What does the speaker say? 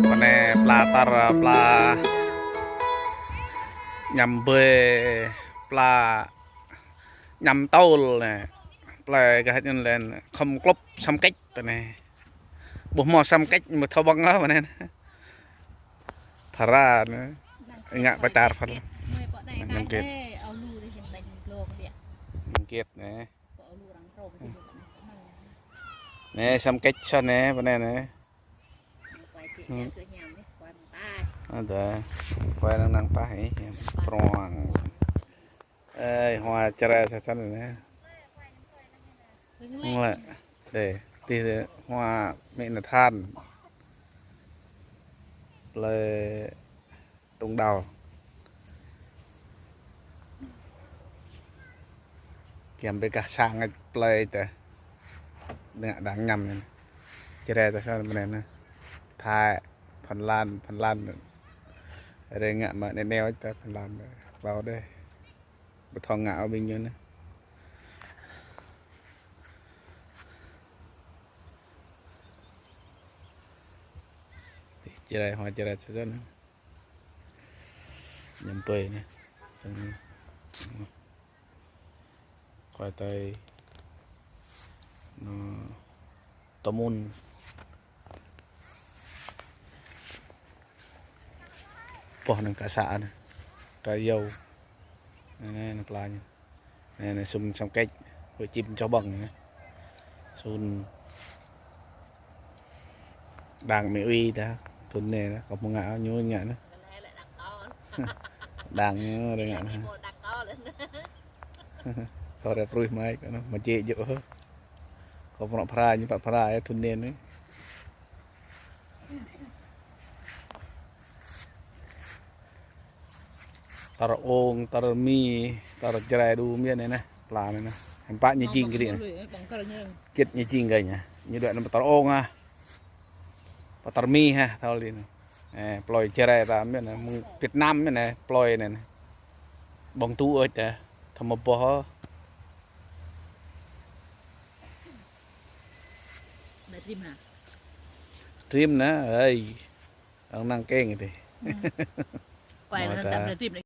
ປະແນປລາຕາ ປລາຍຳເບ ປລາ ຍຳໂຕລນະ ປລາກະເຮັດນັ້ນແຫຼະ ຄຳກົບຊຳເກັດປະແນ ບໍ່ໝໍຊຳເກັດ ບໍ່ເທົ່າບັງເອົາປະແນ ພາລານະ ງະປະຈານພາລາ ຍຳເກັດ ຍຳເກັດນະ ແນ ຊຳເກັດຊະແນ ປະແນນະ ອັນດາ ໄປນັ່ງໆ ໄປ ປຣອງ ເອີຍ ຫົວຈະແລຊະຊັ້ນນະ ນັ້ນແຫຼະ ເດ້ ທີ່ຫົວເມນະທານ ເລີຍ ຕົງດາວ ກຽມໄປກະຊ່າງເລີຍແຕ່ ເນື້ອດັງຍຳນີ້ ຈະໄດ້ແຕ່ເທົ່ານັ້ນນະ ທ້າຍພັນລ້ານ ພັນລ້ານ ເລື່ອງງະມາແນວໆ ແຕ່ພັນລ້ານ ເວົ້າໄດ້ ບໍ່ທ້ອງງະເອົາວິນຢູ່ນະ ຈະໄດ້ ຮອດຈະໄດ້ຊະຊັ້ນ ຍຳເປີຍນະ ຄວາຍໄຕ ເນາະ ຕະມຸນ ປອນນັ້ນກະສະນະ ຕະເຍົາ ແນ່ໆ ປານີ້ ແນ່ໆ ຊຸມຊຳເກັດ ຫົວຈິມຈອບັງນະ ຊຸນ ດາງເມວີຕາ ທຸນແນ່ນະ ກະບໍ່ງາຍຢູ່ງາຍນະ ດາງເອີ ງາຍນະ ພໍໄດ້ປຣຸຍມາອີກນະ ມາເຈະຢູ່ ກະບໍ່ພຣາຍ ປະພຣາຍ ທຸນແນ່ນະ ຕາຣະໂອງ ຕາຣະມີ ຕາຣະຈະແລດູ ມຽນແນ່ນະ ປາແນ່ນະ ແຮມປະຍະຈິງກະດີນະ ເຈັດຍະຈິງກະຍະ ຍະດວຍນະ ຕາຣະໂອງອະ ປາຕາຣະມີຮະ ເທົ່າລີນະ ເອີ ປລ່ອຍຈະແລຕາມແມ່ນນະ ເວັດນາມແມ່ນນະ ປລ່ອຍແນ່ນະ ບອງຕູເອີຍແຕ່ ທຳມະປໍ ໄດ້ຕຣີມນະ ຕຣີມນະ ເອີຍ ນັ່ງເກັ່ງຕິ ໄປແລ້ວ ໄດ້ຕຣີມ.